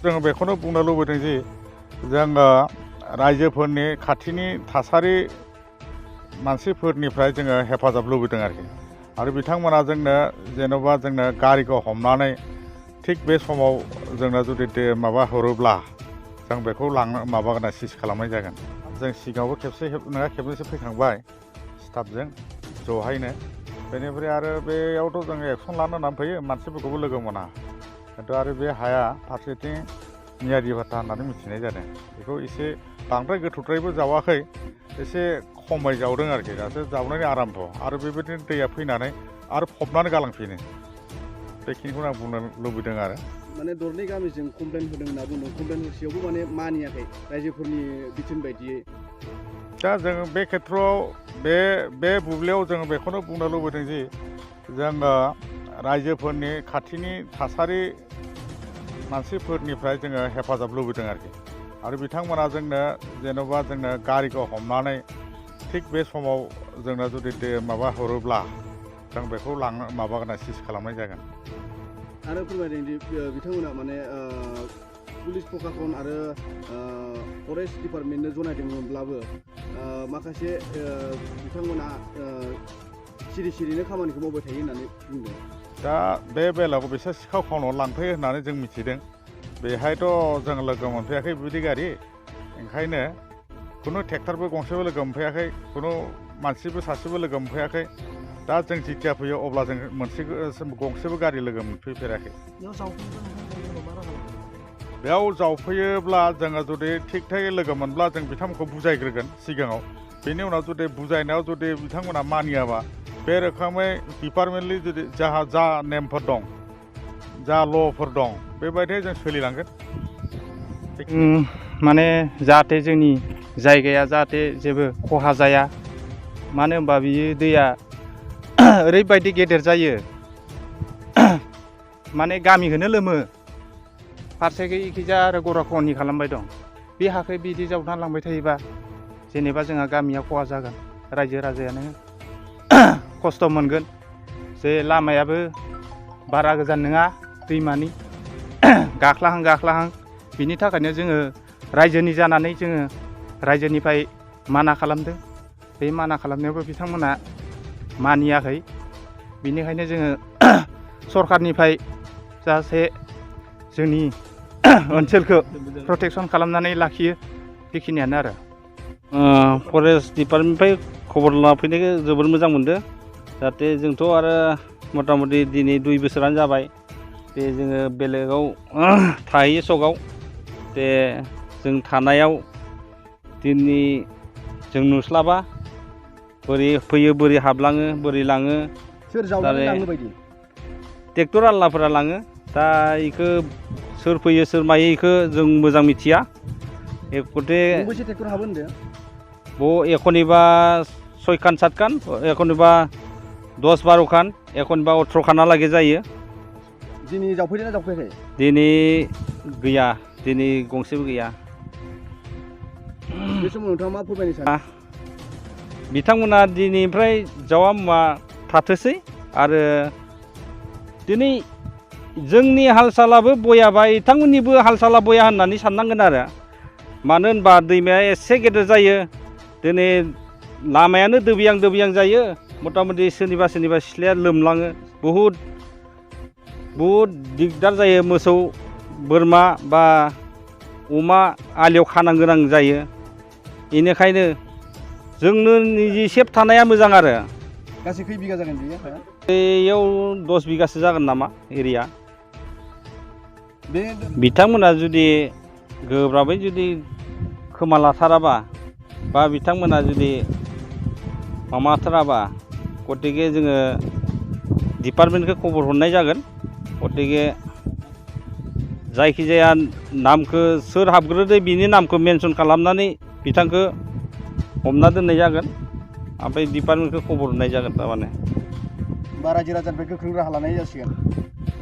जों बेखौनो बुंनो लुबैदों जि जोङो रायजोफोरनि खाथिनि थासारि मानसिफोरनिफ्राय जोङो हेफाजाब लुबैदों आरो बिथांमोना जोंनो जेन'बा जोंनो गारिखौ हमनानै थिग बे समाव जोंनो जुदि माबा हरोब्ला जों बेखौ माबागोन सिज खालामनाय जागोन। जों सिगाङावबो खेबसे नङा खेबनैसो फैखांबाय स्टाफजों ज'हायनो। बेनिफ्राय आरो बेयावथ' जोङो एक्सन लानो होननानै फैयो, मानसिफोरखौबो लोगो मोना। खिन्थु आरो बे हाया फारसेथिं मियादि भाता होननानै मिथिनाय जादों। बेखौ एसे बांद्राय गोथौद्रायबो जावाखै, एसे खमै जावदों आरोखि, दासो जावनायनि आराम्भ'। आरो बेबायदिनो दैया फैनानै आरो फबनानै गालांफिनो। बेखिनिखौनो आं बुंनो लुबैदों आरो। माने दरनै गामिजों कमप्लेन होदों होनना बुंदों, कमप्लेन होसेयावबो माने मानियाखै रायजोफोरनि बिथोन बायदियै। दा जों बे खेथ्रआव बे बुब्लियाव जों बेखौनो बुंनो लुबैदों जि जोङो रायजोफोरनि खाथिनि थासारि मानसिफोरनिफ्राय जोङो हेफाजाब लुबैदों आरो बिथांमोना जोंनो जेन'बा जोंनो गारिखौ हमनानै थिग बे समाव जोंनो जुदि माबा हरोब्ला जों बेखौ माबागोन सिज खालामनाय जागोन। आरो फोरमायदों दि बिथांमोना माने पुलिस प्रशासन आरो फरेस्ट डिपार्टमेन्टनो जनायदोंमोनब्लाबो माखासे बिथांमोना सिरिनो खामानिखौ मावबाय थायो होननानै बुंदों। दा बे बेलायाव बिसोर सिखाव खावनानै लांफैयो होननानै जों मिथिदों। बेहायथ' जों लोगो मोनफैयाखै बेबायदि गारि, ओंखायनो खुनु ट्रेक्टरबो गंसेबो लोगो मोनफैयाखै, खुनु मानसिबो सासेबो लोगो मोनफैयाखै। दा जों जिथिया फैयो अब्ला जों गंसेबो गारि लोगो मोनफैफेराखै। बेयाव जावफैयोब्ला जोङो जुदि थिग थाक लोगो मोनब्ला जों बिथांमोनखौ बुजायग्रोगोन सिगाङाव। बेनि उनाव जुदि बुजायनायाव जुदि बिथांमोना मानियाबा बे रोखोमै डिपार्टमेन्टलि जुदि जा नेमफोर दं, जा ल'फोर दं, बेबायदि जों सोलिलांगोन। माने जाहाथे जोंनि जायगाया जाहाथे जेबो खहा जाया, मानो होनबा बियो दैया ओरैबायदि गेदेर जायो, माने गामिखौनो लोमो। फारसेखै इखिजा आरो गराखहनि खालामबाय दं। बे हाखौ बिदि जावना लांबाय थायोबा जेनेबा जोंहा गामिया खहा जागोन, रायजो राजायानो खस्थ' मोनगोन। जे लामायाबो बारा गोजान नङा दैमानि, गाख्लाहां बिनि थाखायनो जोङो रायजोनि जानानै जोङो रायजोनिफ्राय माना खालामदों। बे माना खालामनायावबो बिथांमोना मानियाखै। बेनिखायनो जोङो सरकारनिफ्राय जाहाथे जोंनि ओनसोलखौ प्रटेकसन खालामनानै लाखियो, बेखिनियानो आरो। फरेस्ट डिपार्टमेन्टनिफ्राय खबर लाना फैनायखौ जोबोर मोजां मोनदों। जाहाथे जोंथ' आरो मथा मथि दिनै 2 बोसोरानो जाबाय। दे जोङो बेलेगाव थाहैयो सकआव। दे जों थानायाव दिनै जों नुस्लाबा बोरै फैयो, बोरै हाबलाङो, बोरै लाङो। सोर जावनानै लाङो बायदि? ट्रेक्टर आल्लाफोरा लाङो। दा इखौ सोर फैयो सोर मायो इखौ जों मोजां मिथिया। गंबेसे ट्रेक्टर हाबो होनदों? एखनिबा 6 खान 7 खान, एखनिबा 10-12 खान, एखनिबा 18 खानालागै जायो। दिनै जावफैदोंना जावफैयाखै? दिनै गैया, दिनै गंसेबो गैया। बे समाव नोंथाङा मा फोरमायनो सानो? बिथांमोना दिनैनिफ्राय जावा मुवा थाथोंसै। आरो दिनै जोंनि हाल सालाबो बयाबा बिथांमोननिबो हाल साला बया होननानै साननांगोन आरो। मानो होनबा दैमाया एसे गेदेर जायो। दिनै लामायानो दोबैयां जायो। मथा मथि सोरनिबा सिथ्लाया लोमलाङो। बहुद दिगदार जायो। मोसौ बोरमा बा अमा आलियाव खानो गोनां जायो। बेनिखायनो जोंनो निजे सेफ थानाया मोजां आरो। गासै खै बिगा जागोन बेयो हाया? बेयाव 10 बिगासो जागोन नामा एरिया। बिथांमोना जुदि गोब्राबै जुदि खोमा लाथाराबा बा बिथांमोना जुदि माबाथाराबा, गतिके जोङो डिपार्टमेन्टखौ खबर हरनाय जागोन। गतिके जायखिजाया नामखौ सोर हाबग्रोदो बिनि नामखौ मेनसन खालामनानै बिथांखौ हमना दोननाय जागोन। ओमफ्राय डिपार्टमेन्टखौ खबर हरनाय जागोन थारमाने। बा रायजो राजानिफ्राय गोख्रों राहा लानाय जासिगोन।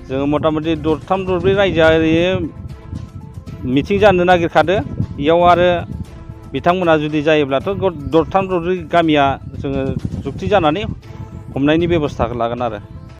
जोङो मथा मथि 3-4 रायजोआ ओरैनो मिथिं जानो नागिरखादो। बेयाव आरो बिथांमोना जुदि जायोब्लाथ' 3-4 गामिया जोङो जुक्ति जानानै हमनायनि बेब'स्थाखौ लागोन आरो।